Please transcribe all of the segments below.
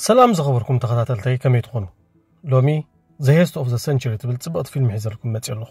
ሰላም ዝኸበርኩም ተኸታተልተይ፣ ከመይ ትኾኑ? ሎሚ The Heist of the Century ትብል ጽብቕቲ ፊልም ሒዘልኩም መጽእ ኣለኹ።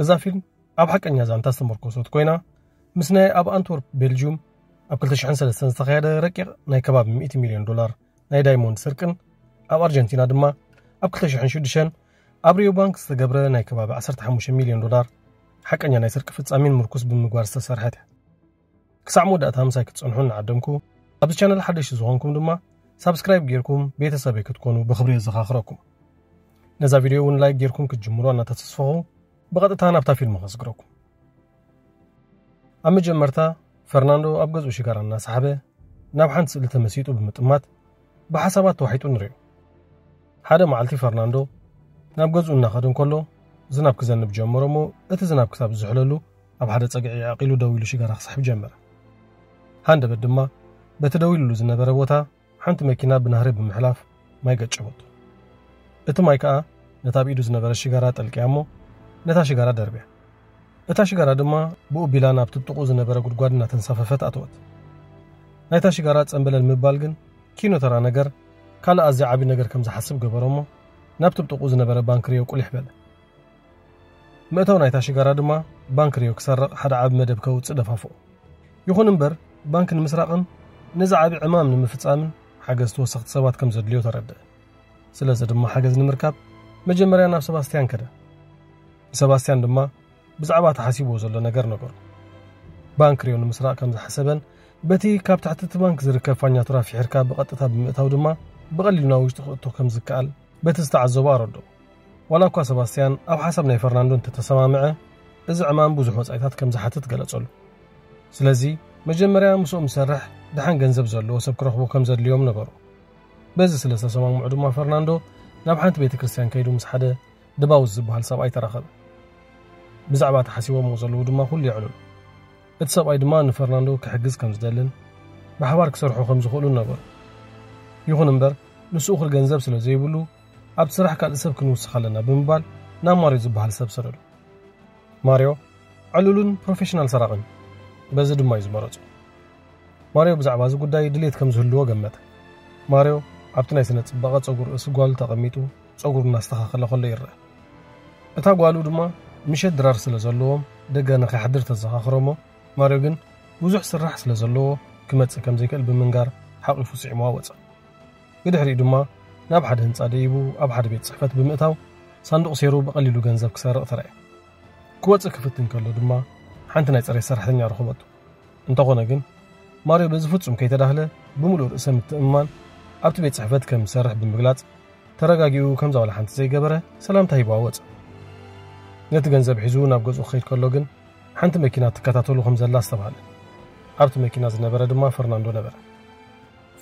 እዛ ፊልም ኣብ ሓቀኛ ዛንታ ዝተመርኮሰት ኮይና፣ ምስ ናይ ኣብ ኣንትወርፕ ቤልጅዩም ኣብ ክልተ ሽሕን ሰለስተን ዝተኻየደ ረቂቕ ናይ ከባቢ ሚእቲ ሚልዮን ዶላር ናይ ዳይሞንድ ስርቅን ኣብ ኣርጀንቲና ድማ ኣብ ክልተ ሽሕን ሽዱሽተን ኣብ ሪዮ ባንክ ዝተገብረ ናይ ከባቢ ዓሰርተ ሓሙሽተ ሚልዮን ዶላር ሓቀኛ ናይ ስርቂ ፍጻሜን ምርኩስ ብምግባር ዝተሰርሐት እያ። ክሳዕ መወዳእታ ምሳይ ክትጸንሑ እናዓደምኩ፣ ኣብዚ ቻነል ሓደሽቲ ዝኾንኩም ድማ ሳብስክራይብ ጌርኩም ቤተሰበይ ክትኮኑ ብኽብሪ የዘኻኽረኩም። ነዛ ቪድዮ እውን ላይክ ጌርኩም ክትጅምሩ እናተተስፈኹ፣ ብቐጥታ ናብታ ፊልም ከስግረኩም። ኣብ መጀመርታ ፈርናንዶ ኣብ ገዝኡ ሽጋራ እናሰሓበ ናብ ሓንቲ ስእሊ ተመሲጡ ብምጥማት ብሓሳባት ተዋሒጡ ንሪኦ። ሓደ መዓልቲ ፈርናንዶ ናብ ገዝኡ እናኸደ እንከሎ ዝናብ ክዘንብ ጀመረ እሞ እቲ ዝናብ ክሳብ ዝዝሕለሉ ኣብ ሓደ ጸግዒ ዓቒሉ ደው ኢሉ ሽጋራ ክስሕብ ጀመረ። ሃንደበት ድማ በቲ ደው ኢሉሉ ዝነበረ ቦታ ሓንቲ መኪና ብናህሪ ብምሕላፍ ማይ ገጨወቶ። እቲ ማይ ከኣ ነታ ኣብ ኢዱ ዝነበረ ሽጋራ ጠልቅያ እሞ ነታ ሽጋራ ደርብያ። እታ ሽጋራ ድማ ብኡቢላ ናብ ትጥቑ ዝነበረ ጉድጓድ እናተንሳፈፈት ኣተወት። ናይታ ሽጋራ ጸምበለል ምባል ግን ኪኖ ተራ ነገር ካልእ ኣዝያ ዓቢ ነገር ከም ዝሓስብ ገበሮ እሞ ናብ ትጥቑ ዝነበረ ባንክ ሪዮ ቁሊሕ በለ። መእተው ናይታ ሽጋራ ድማ ባንክ ሪዮ ክሰርቕ ሓደ ዓቢ መደብ ከውጽእ ደፋፍኦ። ይኹን እምበር ባንክ ንምስራቕን ነዚ ዓቢ ዕማም ንምፍጻምን ሓገዝ ተወሰኽቲ ሰባት ከም ዘድልዮ ተረድአ። ስለዚ ድማ ሓገዝ ንምርካብ መጀመርያ ናብ ሰባስቲያን ከደ። ንሰባስቲያን ድማ ብዛዕባ ተሓሲብዎ ዘሎ ነገር ነገሩ። ባንክ ሪዮ ንምስራቕ ከም ዝሓሰበን በቲ ካብ ትሕቲ እቲ ባንክ ዝርከብ ፋኛቱራ ፍሒርካ ብቐጥታ ብምእታው ድማ ብቐሊሉ ናብ ውሽጢ ክእቶ ከም ዝከኣል በቲ ዝተዓዘቦ ኣረድኦ። ዋላ እኳ ሰባስቲያን ኣብ ሓሳብ ናይ ፈርናንዶ እንተተሰማምዐ፣ እዚ ዕማም ብዙሕ ወጻኢታት ከም ዝሓትት ገለጸሉ። ስለዚ መጀመርያ ምስኦም ዝሰርሕ ደሓን ገንዘብ ዘለዎ ሰብ ክረኽቡ ከም ዘድልዮም ነገሩ። በዚ ስለ ዝተሰማምዑ ድማ ፈርናንዶ ናብ ሓንቲ ቤተ ክርስቲያን ከይዱ ምስ ሓደ ድባውስ ዝበሃል ሰብኣይ ተራኸበ። ብዛዕባ ተሓሲቦምዎ ዘለዉ ድማ ኩሉ የዕልሉ። እቲ ሰብኣይ ድማ ንፈርናንዶ ክሕግዝ ከም ዝደልን ብሓባር ክሰርሑ ከም ዝኽእሉን ነገሩ። ይኹን እምበር ንሱ እኹል ገንዘብ ስለ ዘይብሉ ኣብቲ ስራሕ ካልእ ሰብ ክንውስኽ ኣለና ብምባል ናብ ማርዮ ዝበሃል ሰብ ሰደዶ። ማርዮ ዕሉልን ፕሮፌሽናል ሰራቕን እዩ። በዚ ድማ እዩ ዝመረጾ። ማርዮ ብዛዕባ እዚ ጉዳይ ድሌት ከም ዝህልዎ ገመተ። ማርዮ ኣብቲ ናይ ስነ ጽባቐ ጸጉሪ ርእሲ ጓሉ ተቐሚጡ ጸጉሩ እናስተኻኸለ ከሎ ይረአ። እታ ጓሉ ድማ ምሸት ድራር ስለ ዘለዎም ደገ ንኸይሓድር ተዘኻኽሮ እሞ ማርዮ ግን ብዙሕ ስራሕ ስለ ዘለዎ ክመጽእ ከም ዘይክእል ብምንጋር ሓቒፉ ስዒምዋ ወጸ። ብድሕሪኡ ድማ ናብ ሓደ ህንጻ ደይቡ ኣብ ሓደ ቤት ጽሕፈት ብምእታው ሳንዱቕ ሴሩ ብቐሊሉ ገንዘብ ክሰርቕ ተራእየ። ክወጽእ ክፍትን ከሎ ድማ ሓንቲ ናይ ጽሬት ሰራሕተኛ ረኸበቶ። እንተኾነ ግን ማርዮ በዚ ፍጹም ከይተዳህለ ብምሉእ ርእሰ ምትእምማን ኣብቲ ቤት ጽሕፈት ከም ዝሰርሕ ብምግላጽ ተረጋጊኡ ከምዛ ዋላ ሓንቲ ዘይገበረ ሰላምታ ሂብዋ ወጸ። ነቲ ገንዘብ ሒዙ ናብ ገዝኡ ክኸይድ ከሎ ግን ሓንቲ መኪና ትከታተሉ ከም ዘላ ኣስተብሃለ። ኣብቲ መኪና ዝነበረ ድማ ፈርናንዶ ነበረ።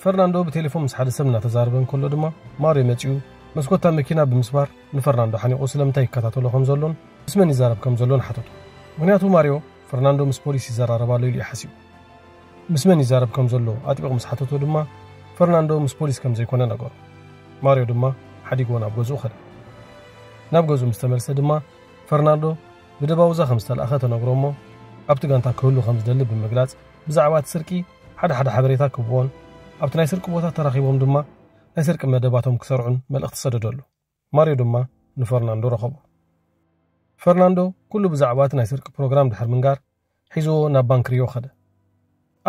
ፈርናንዶ ብቴሌፎን ምስ ሓደ ሰብ እናተዛረበ እንከሎ ድማ ማርዮ መጺኡ መስኮታ መኪና ብምስባር ንፈርናንዶ ሓኒቑ ስለምንታይ ይከታተሎ ከም ዘሎን ምስ መን ይዛረብ ከም ዘሎን ሓተቶ። ምኽንያቱ ማርዮ ፈርናንዶ ምስ ፖሊስ ይዘራረብ ኣሎ ኢሉ እዩ ሓሲቡ። ምስ መን ይዛረብ ከም ዘሎ ኣጥቢቑ ምስ ሓተቶ ድማ ፈርናንዶ ምስ ፖሊስ ከም ዘይኮነ ነገሮ። ማርዮ ድማ ሓዲግዎ ናብ ገዝኡ ኸደ። ናብ ገዝኡ ምስ ተመልሰ ድማ ፈርናንዶ ብደባውዛ ከም ዝተላእኸ ተነግሮ እሞ ኣብቲ ጋንታ ክህሉ ከም ዝደሊ ብምግላጽ ብዛዕባ እቲ ስርቂ ሓደ ሓደ ሓበሬታ ክህብዎን ኣብቲ ናይ ስርቂ ቦታ ተራኺቦም ድማ ናይ ስርቂ መደባቶም ክሰርዑን መልእኽቲ ሰደደሉ። ማርዮ ድማ ንፈርናንዶ ረኸቦ። ፈርናንዶ ኩሉ ብዛዕባ እቲ ናይ ስርቂ ፕሮግራም ድሕር ምንጋር ሒዝዎ ናብ ባንክ ሪዮ ኸደ።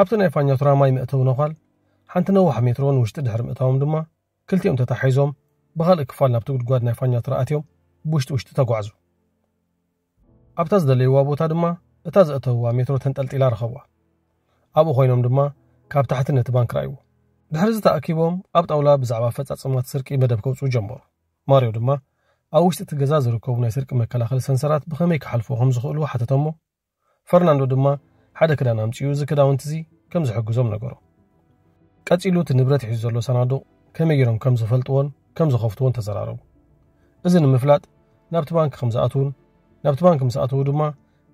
ኣብቲ ናይ ፋኛቱራ ማይ መእተዊ ነዃል ሓንቲ ነዋሕ ሜትሮ ንውሽጢ ድሕር ምእታዎም ድማ ክልቲኦም ተታሒዞም ብኻልእ ክፋል ናብቲ ጉድጓድ ናይ ፋኛቱራ ኣትዮም ብውሽጢ ውሽጢ ተጓዕዙ። ኣብታ ዝደለይዋ ቦታ ድማ እታ ዘእተውዋ ሜትሮ ተንጠልጢላ ረኸብዋ። ኣብኡ ኮይኖም ድማ ካብ ታሕቲ ነቲ ባንክ ረኣይዎ። ድሕሪ እዚ ተኣኪቦም ኣብ ጣውላ ብዛዕባ ኣፈጻጽማት ስርቂ መደብ ከውጽኡ ጀመሩ። ማርዮ ድማ ኣብ ውሽጢ እቲ ገዛ ዝርከቡ ናይ ስርቂ መከላኸሊ ሰንሰራት ብኸመይ ክሓልፍዎ ከም ዝኽእሉ ሓተቶሞ። ፈርናንዶ ድማ ሓደ ክዳን ኣምጺኡ እዚ ክዳውንቲ እዚ ከም ዝሕግዞም ነገሮ። ቀጺሉ እቲ ንብረት ሒዙ ዘሎ ሳናዱቕ ከመይ ገይሮም ከም ዝፈልጥዎን ከም ዝኸፍትዎን ተዘራረቡ። እዚ ንምፍላጥ ናብቲ ባንክ ከም ዝኣትዉን ናብቲ ባንክ ምስ ኣተዉ ድማ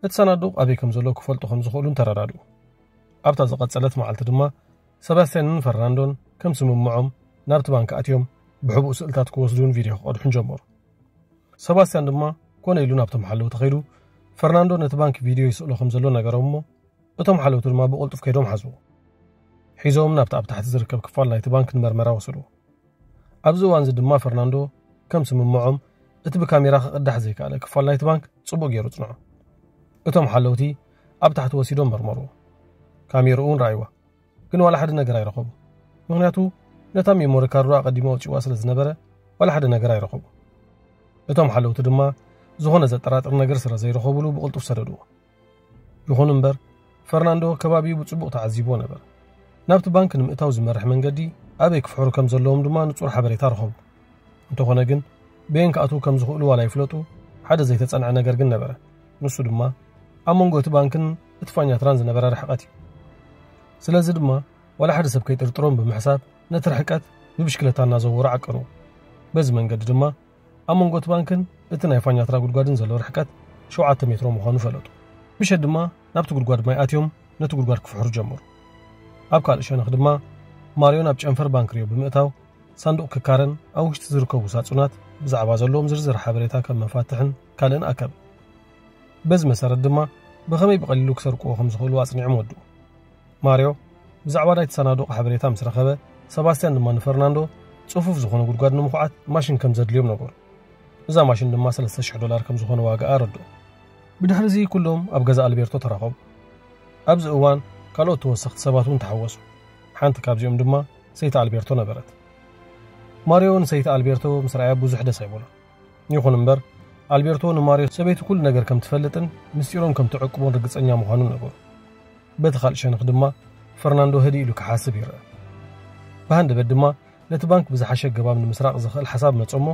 እቲ ሳናዱቕ ኣበይ ከም ዘሎ ክፈልጡ ከም ዝኽእሉን ተረዳድኡ። ኣብታ ዝቐጸለት መዓልቲ ድማ ሰባስቲያንን ፈርናንዶን ከም ስምምዖም ናብቲ ባንክ ኣትዮም ብሕቡእ ስእልታት ክወስዱን ቪድዮ ክቐድሑን ጀመሩ። ሰባስቲያን ድማ ኮነ ኢሉ ናብቶም ሓለውቲ ከይዱ ፈርናንዶ ነቲ ባንክ ቪድዮ ይስእሎ ከም ዘሎ ነገሮም እሞ እቶም ሓለውቲ ድማ ብቕልጡፍ ከይዶም ሓዝዎ። ሒዞም ናብቲ ኣብ ታሕቲ ዝርከብ ክፋል ናይቲ ባንክ ንመርመራ ወሰድዎ። ኣብዚ እዋን እዚ ድማ ፈርናንዶ ከም ስምምዖም እቲ ብካሜራ ክቕዳሕ ዘይከኣለ ክፋል ናይቲ ባንክ ጽቡቕ ገይሩ ጽንዖ። እቶም ሓለውቲ ኣብ ታሕቲ ወሲዶም መርመርዎ። ካሜርኡ እውን ረኣይዋ፣ ግን ዋላ ሓደ ነገር ኣይረኸቡ። ምኽንያቱ ነታ ሜሞሪ ካርዱ ኣቐዲሙ ኣውጺዋ ስለ ዝነበረ ዋላ ሓደ ነገር ኣይረኸቡ። እቶም ሓለውቲ ድማ ዝኾነ ዘጠራጥር ነገር ስለ ዘይረኸብሉ ብቕልጡፍ ሰደድዎ። ይኹን እምበር ፈርናንዶ ከባቢኡ ብጽቡቕ ተዓዚብዎ ነበር። ናብቲ ባንክ ንምእታው ዝመርሕ መንገዲ ኣበይ ክፍሕሩ ከም ዘለዎም ድማ ንጹር ሓበሬታ ረኸቡ። እንተኾነ ግን በየን ክኣትዉ ከም ዝኽእሉ ዋላ ይፍለጡ፣ ሓደ ዘይተጸንዐ ነገር ግን ነበረ። ንሱ ድማ ኣብ መንጎ እቲ ባንክን እቲ ፋኛትራን ዝነበረ ርሕቀት እዩ። ስለዚ ድማ ዋላ ሓደ ሰብ ከይጥርጥሮም ብምሕሳብ ነቲ ርሕቀት ብብሽክለታ እናዘወሩ ዓቀኑ። በዚ መንገዲ ድማ ኣብ መንጎ እቲ ባንክን እቲ ናይ ፋኛትራ ጉድጓድን ዘሎ ርሕቀት ሸውዓተ ሜትሮ ምዃኑ ፈለጡ። ምሸት ድማ ናብቲ ጉድጓድ ማይ ኣትዮም ነቲ ጉድጓድ ክፍሕሩ ጀመሩ። ኣብ ካልእ ሸነኽ ድማ ማርዮ ናብ ጨንፈር ባንክ ሪዮ ብምእታው ሳንዱቕ ክካረን ኣብ ውሽጢ ዝርከቡ ሳጹናት ብዛዕባ ዘለዎም ዝርዝር ሓበሬታ ከም መፋትሕን ካልእን ኣከበ። በዚ መሰረት ድማ ብኸመይ ብቐሊሉ ክሰርቅዎ ከም ዝኽእሉ ኣጽኒዖም ወድኡ። ማርዮ ብዛዕባ ናይቲ ሳናዱቕ ሓበሬታ ምስ ረኸበ፣ ሰባስቲያን ድማ ንፈርናንዶ ጽፉፍ ዝኾነ ጉድጓድ ንምኹዓት ማሽን ከም ዘድልዮም ነገሩ። እዛ ማሽን ድማ ሰለስተ ሽሕ ዶላር ከም ዝኾነ ዋጋኣ ኣረድኦ። ብድሕሪ እዚ ኩሎም ኣብ ገዛ ኣልቤርቶ ተራኸቡ። ኣብዚ እዋን ካልኦት ተወሰኽቲ ሰባት እውን ተሓወሱ። ሓንቲ ካብዚኦም ድማ ሰይቲ ኣልቤርቶ ነበረት። ማርዮ ንሰይቲ ኣልቤርቶ ምስ ረኣያ ብዙሕ ደስ ኣይበሎ። ይኹን እምበር ኣልቤርቶ ንማርዮ ሰበይቲ ኩሉ ነገር ከም ትፈልጥን ምስጢሮም ከም ትዕቅቦን ርግጸኛ ምዃኑ ነገሩ። በቲ ካልእ ሸነኽ ድማ ፈርናንዶ ህድእ ኢሉ ክሓስብ ይረአ። ብሃንደበት ድማ ነቲ ባንክ ብዝሓሸ ኣገባብ ንምስራቕ ዝኽእል ሓሳብ መጾ እሞ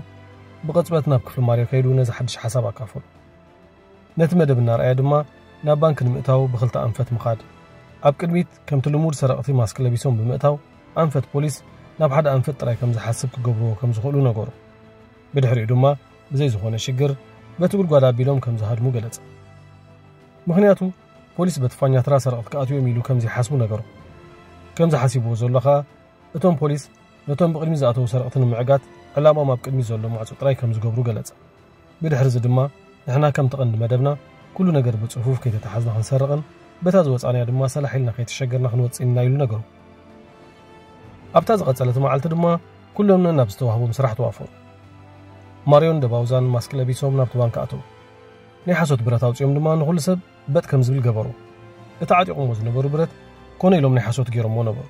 ብቕጽበት ናብ ክፍሊ ማርዮ ከይዱ ነዚ ሓድሽ ሓሳብ ኣካፈሉ። ነቲ መደብ እናረኣየ ድማ ናብ ባንክ ንምእታው ብኽልተ ኣንፈት ምኻድ፣ ኣብ ቅድሚት ከምቲ ልሙድ ሰረቕቲ ማስክ ለቢሶም ብምእታው ኣንፈት ፖሊስ ናብ ሓደ ኣንፈት ጥራይ ከም ዝሓስብ ክገብርዎ ከም ዝኽእሉ ነገሩ። ብድሕሪኡ ድማ ብዘይ ዝኾነ ሽግር በቲ ጉድጓድ ኣቢሎም ከም ዝሃድሙ ገለጸ። ምኽንያቱ ፖሊስ በቲ ፋኛትራ ሰረቕቲ ክኣትዎም ኢሉ ከም ዘይሓስቡ ነገሩ። ከም ዝሓሲብዎ ዘሎ ኸኣ እቶም ፖሊስ ነቶም ብቕድሚ ዝኣተዉ ሰረቕቲ ንምዕጋት ዕላማም ኣብ ቅድሚ ዘሎ ማዕጾ ጥራይ ከም ዝገብሩ ገለጸ። ብድሕሪ እዚ ድማ ንሕና ከምቲ ቀንዲ መደብና ኩሉ ነገር ብጽፉፍ ከይተታሓዝና ክንሰርቕን በታ ዝወጻንያ ድማ ሰላሕ ኢልና ከይተሸገርና ክንወጽእ ኢና ኢሉ ነገሩ። ኣብታ ዝቐጸለት መዓልቲ ድማ ኩሎም ነናብ ዝተዋህቦም ስራሕ ተዋፈሩ። ማርዮን ደባውዛን ማስክ ለቢሶም ናብቲ ባንክ ኣተዉ። ናይ ሓሶት ብረት ኣውጺኦም ድማ ንኹሉ ሰብ በጥ ከም ዝብል ገበሩ። እቲ ዓጢቑሞ ዝነበሩ ብረት ኮነ ኢሎም ናይ ሓሶት ገይሮሞ ነበሩ።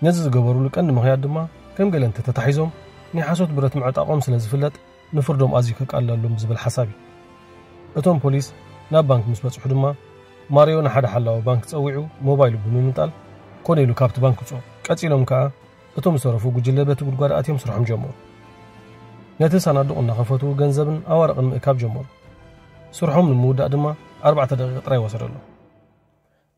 ነዚ ዝገበሩሉ ቀንዲ ምኽንያት ድማ ከም ገለ እንተተታሒዞም ናይ ሓሶት ብረት ምዕጣቖም ስለ ዝፍለጥ ንፍርዶም ኣዝዩ ከቃልለሎም ብዝብል ሓሳብ እዩ። እቶም ፖሊስ ናብ ባንክ ምስ በጽሑ ድማ ማርዮ ንሓደ ሓላዊ ባንክ ጸዊዑ ሞባይሉ ብምምንጣል ኮነ ኢሉ ካብቲ ባንክ ውጽኦ። ቀጺሎም ከኣ እቶም ዝተረፉ ጉጅለ በቲ ጉድጓድ ኣትዮም ስርሖም ጀመሩ። ነቲ ሳናዱቕ እናኸፈቱ ገንዘብን ኣዋርቕን ምእካብ ጀመሩ። ስርሖም ንምውዳእ ድማ ኣርባዕተ ደቂቕ ጥራይ ወሰደሎም።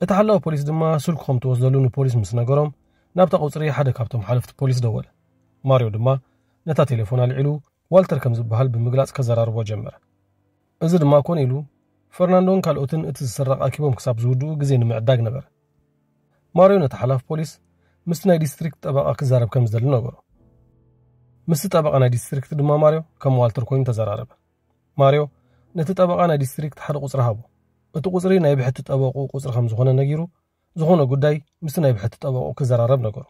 እቲ ሓላዊ ፖሊስ ድማ ስልኩ ከም ትወስደሉ ንፖሊስ ምስ ነገሮም ናብታ ቁጽሪ ሓደ ካብቶም ሓለፍቲ ፖሊስ ደወለ። ማርዮ ድማ ነታ ቴሌፎን ኣልዒሉ ዋልተር ከም ዝበሃል ብምግላጽ ከዘራርቦ ጀመረ። እዚ ድማ ኮነ ኢሉ ፈርናንዶን ካልኦትን እቲ ዝስረቕ ኣኪቦም ክሳብ ዝውድኡ ግዜ ንምዕዳግ ነበረ። ማርዮ ነቲ ሓላፊ ፖሊስ ምስቲ ናይ ዲስትሪክት ጠበቓ ክዛረብ ከም ዝደሊ ነገሮ። ምስቲ ጠበቓ ናይ ዲስትሪክት ድማ ማርዮ ከም ዋልተር ኮይኑ ተዘራረበ። ማርዮ ነቲ ጠበቓ ናይ ዲስትሪክት ሓደ ቁጽሪ ሃቦ። እቲ ቁጽሪ ናይ ብሕቲ ጠበቑ ቁጽሪ ከም ዝኾነ ነጊሩ ዝኾነ ጉዳይ ምስቲ ናይ ብሕቲ ጠበቑ ክዘራረብ ነገሮ።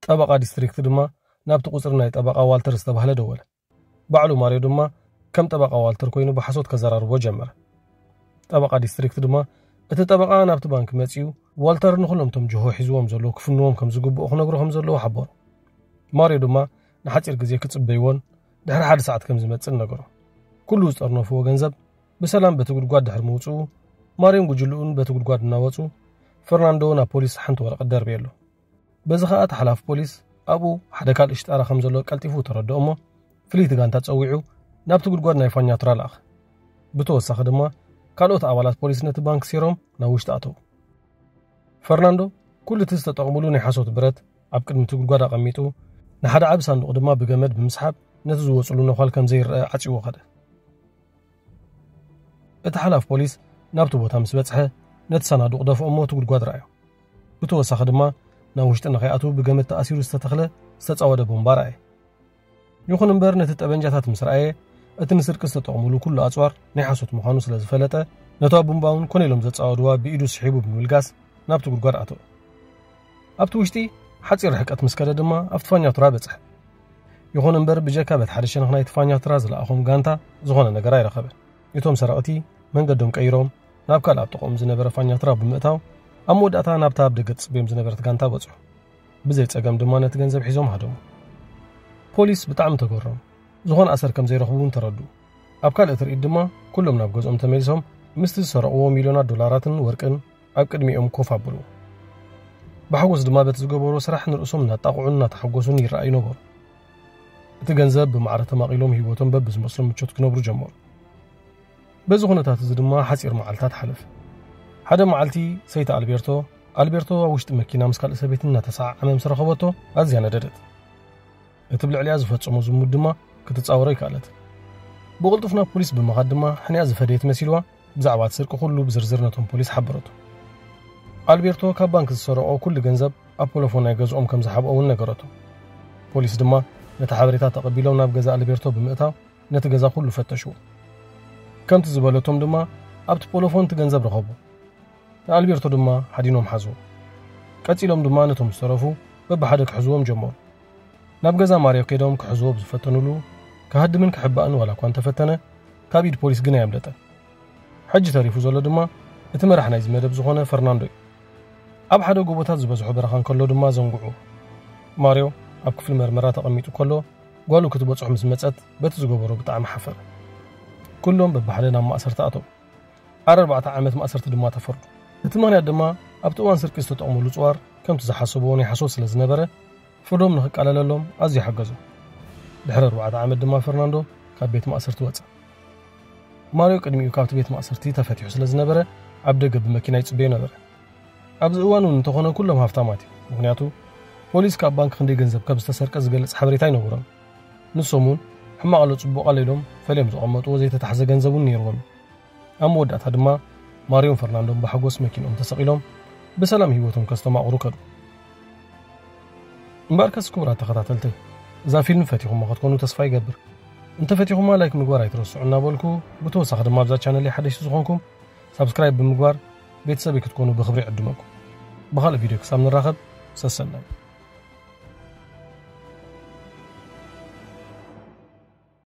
ጠበቓ ዲስትሪክት ድማ ናብቲ ቁጽሪ ናይ ጠበቓ ዋልተር ዝተባህለ ደወለ። ባዕሉ ማርዮ ድማ ከም ጠበቓ ዋልተር ኮይኑ ብሓሶት ከዘራርቦ ጀመረ። ጠበቓ ዲስትሪክት ድማ እቲ ጠበቓ ናብቲ ባንክ መጺኡ ዋልተር ንኹሎም ቶም ጅሆ ሒዝዎም ዘለዉ ክፍንዎም ከም ዝግብኦ ክነግሮ ከም ዘለዎ ሓበሮ። ማርዮ ድማ ንሓጺር ግዜ ክጽበይዎን ድሕሪ ሓደ ሰዓት ከም ዝመጽእ ነገሮ። ኩሉ ዝጠርነፍዎ ገንዘብ ብሰላም በቲ ጉድጓድ ድሕሪ ምውጽኡ ማርዮን ጉጅልኡን በቲ ጉድጓድ እናወጹ ፈርናንዶ ናብ ፖሊስ ሓንቲ ወረቐት ደርበየሉ። በዚ ኸኣ እቲ ሓላፊ ፖሊስ ኣብኡ ሓደ ካልእ ሽጣራ ከም ዘሎ ቀልጢፉ ተረድኦ እሞ ፍልይቲ ጋንታ ጸዊዑ ናብቲ ጉድጓድ ናይ ፋኛቱራ ለኣኸ። ብተወሳኺ ድማ ካልኦት ኣባላት ፖሊስ ነቲ ባንክ ሴሮም ናብ ውሽጢ ኣተዉ። ፈርናንዶ ኩሉ እቲ ዝተጠቕሙሉ ናይ ሓሶት ብረት ኣብ ቅድሚ እቲ ጉድጓድ ኣቐሚጡ ንሓደ ዓቢ ሳንዱቕ ድማ ብገመድ ብምስሓብ ነቲ ዝወጽሉ ነዃል ከም ዘይረአ ዓጺዎ ኸደ። እቲ ሓላፊ ፖሊስ ናብቲ ቦታ ምስ በጽሐ ነቲ ሳናዱቕ ደፍኦ እሞ እቲ ጉድጓድ ረኣዮ። ብተወሳኺ ድማ ናብ ውሽጢ ንኸይኣትዉ ብገመድ ተኣሲሩ ዝተተኽለ ዝተጻወደ ቦምባ ረኣየ። ይኹን እምበር ነቲ ጠበንጃታት ምስ ረኣየ እቲ ንስርቂ ዝተጠቕሙሉ ኩሉ ኣጽዋር ናይ ሓሶት ምዃኑ ስለ ዝፈለጠ ነታ ቦምባ እውን ኮነ ኢሎም ዘጻወድዋ ብኢዱ ስሒቡ ብምልጋስ ናብቲ ጉድጓድ ኣተወ። ኣብቲ ውሽጢ ሓጺር ርሕቀት ምስ ከደ ድማ ኣብቲ ፋኛቱራ በጽሐ። ይኹን እምበር፣ ብጀካ በቲ ሓደ ሸነኽ ናይቲ ፋኛትራ ዝለኣኾም ጋንታ ዝኾነ ነገር ኣይረኸበን። እቶም ሰረቕቲ መንገዶም ቀይሮም ናብ ካልእ ኣብ ጥቕኦም ዝነበረ ፋኛትራ ብምእታው፣ ኣብ መወዳእታ ናብታ ኣብ ደገ ትጽበዮም ዝነበረት ጋንታ በጽሑ። ብዘይ ጸገም ድማ ነቲ ገንዘብ ሒዞም ሃደሙ። ፖሊስ ብጣዕሚ ተገረሙ። ዝኾነ ኣሰር ከም ዘይረኽቡ እውን ተረድኡ። ኣብ ካልእ ትርኢት ድማ፣ ኩሎም ናብ ገዝኦም ተመሊሶም ምስቲ ዝሰረቕዎ ሚልዮናት ዶላራትን ወርቅን ኣብ ቅድሚኦም ኮፍ ኣብሉ። ብሓጎስ ድማ በቲ ዝገበርዎ ስራሕ ንርእሶም እናጣቕዑን እናተሓጎሱን ይረኣዩ ነበሩ። እቲ ገንዘብ ብማዕረ ተማቒሎም ህይወቶም በብዝመስሎም ምቾት ክነብሩ ጀመሩ። በዚ ኩነታት እዚ ድማ ሓጺር መዓልታት ሓለፈ። ሓደ መዓልቲ ሰይቲ ኣልቤርቶ፣ ኣልቤርቶ ኣብ ውሽጢ መኪና ምስ ካልእ ሰበይቲ እናተሰዓዓመ ምስ ረኸበቶ ኣዝያ ነደደት። እቲ ብልዕሊኣ ዝፈጸሞ ዝሙት ድማ ክትጻወሮ ኣይከኣለትን። ብቕልጡፍ ናብ ፖሊስ ብምኻድ ድማ ሕንያ ዝፈደየት መሲልዋ ብዛዕባ እቲ ስርቂ ኩሉ ብዝርዝር ነቶም ፖሊስ ሓበረቶ። ኣልቤርቶ ካብ ባንክ ዝሰረቖ ኩሉ ገንዘብ ኣብ ፖሎፎን ናይ ገዝኦም ከም ዝሓብኦ እውን ነገረቶ። ፖሊስ ድማ ነቲ ሓበሬታ ተቐቢሎም ናብ ገዛ ኣልቤርቶ ብምእታው ነቲ ገዛ ኩሉ ፈተሽዎ። ከምቲ ዝበለቶም ድማ ኣብቲ ፖሎፎን እቲ ገንዘብ ረኸቡ። ንኣልቤርቶ ድማ ሓዲኖም ሓዝዎ። ቀጺሎም ድማ ነቶም ዝተረፉ በብሓደ ክሕዝዎም ጀመሩ። ናብ ገዛ ማርዮ ከይዶም ክሕዝዎ ብዝፈተኑሉ፣ ክሃድምን ክሕባእን ዋላ እኳ እንተፈተነ፣ ካብ ኢድ ፖሊስ ግን ኣየምለጠን። ሕጂ ተሪፉ ዘሎ ድማ እቲ መራሕ ናይዚ መደብ ዝኾነ ፈርናንዶ እዩ። ኣብ ሓደ ጎቦታት ዝበዝሖ በረኻ እንከሎ ድማ ዘንጉዑ። ማርዮ ኣብ ክፍሊ መርመራ ተቐሚጡ ከሎ፣ ጓሉ ክትበጽሖ ምስ መጸት በቲ ዝገበሮ ብጣዕሚ ሓፈረ። ኩሎም በብሓደ ናብ ማእሰርቲ ኣተው። ኣርባዕተ ዓመት ማእሰርቲ ድማ ተፈርዱ። እቲ ምኽንያት ድማ ኣብቲ እዋን ስርቂ ዝተጠቕምሉ ጽዋር ከምቲ ዝሓሰብዎ ናይ ሓሶት ስለ ዝነበረ፣ ፍርዶም ንኽቃለለሎም ኣዝዩ ሓገዞ። ድሕሪ ኣርባዕተ ዓመት ድማ ፈርናንዶ ካብ ቤት ማእሰርቲ ወጸ። ማርዮ ቅድሚኡ ካብቲ ቤት ማእሰርቲ ተፈቲሑ ስለ ዝነበረ፣ ኣብ ደገ ብመኪና ይጽበዮ ነበረ። ኣብዚ እዋን እውን እንተኾነ ኩሎም ሃፍታማት እዮም። ምኽንያቱ ፖሊስ ካብ ባንክ ክንደይ ገንዘብ ከም ዝተሰርቀ ዝገልጽ ሓበሬታ ኣይነበሮም። ንሶም እውን ሕማቕ ኣሎ ጽቡቕ ኣሎ ኢሎም ፈልዮም ዘቐመጥዎ ዘይተታሕዘ ገንዘብ እውን ነይርዎም እዩ። ኣብ መወዳእታ ድማ ማርዮን ፈርናንዶን ብሓጎስ መኪንኦም ተሰቒሎም ብሰላም ህይወቶም ከስተማቕሩ ከዱ። እምበኣርከስ ክቡራት ተኸታተልተይ፣ እዛ ፊልም ፈቲኹማ ክትኮኑ ተስፋ ይገብር። እንተፈቲኹማ ላይክ ምግባር ኣይትረስዑ እናበልኩ፣ ብተወሳኺ ድማ ኣብዛ ቻነል ሓደሽቲ ዝኾንኩም ሳብስክራይብ ብምግባር ቤተሰበይ ክትኮኑ ብኽብሪ ይዕድመኩም። ብኻልእ ቪድዮ ክሳብ ንራኸብ፣ ሰሰናዩ።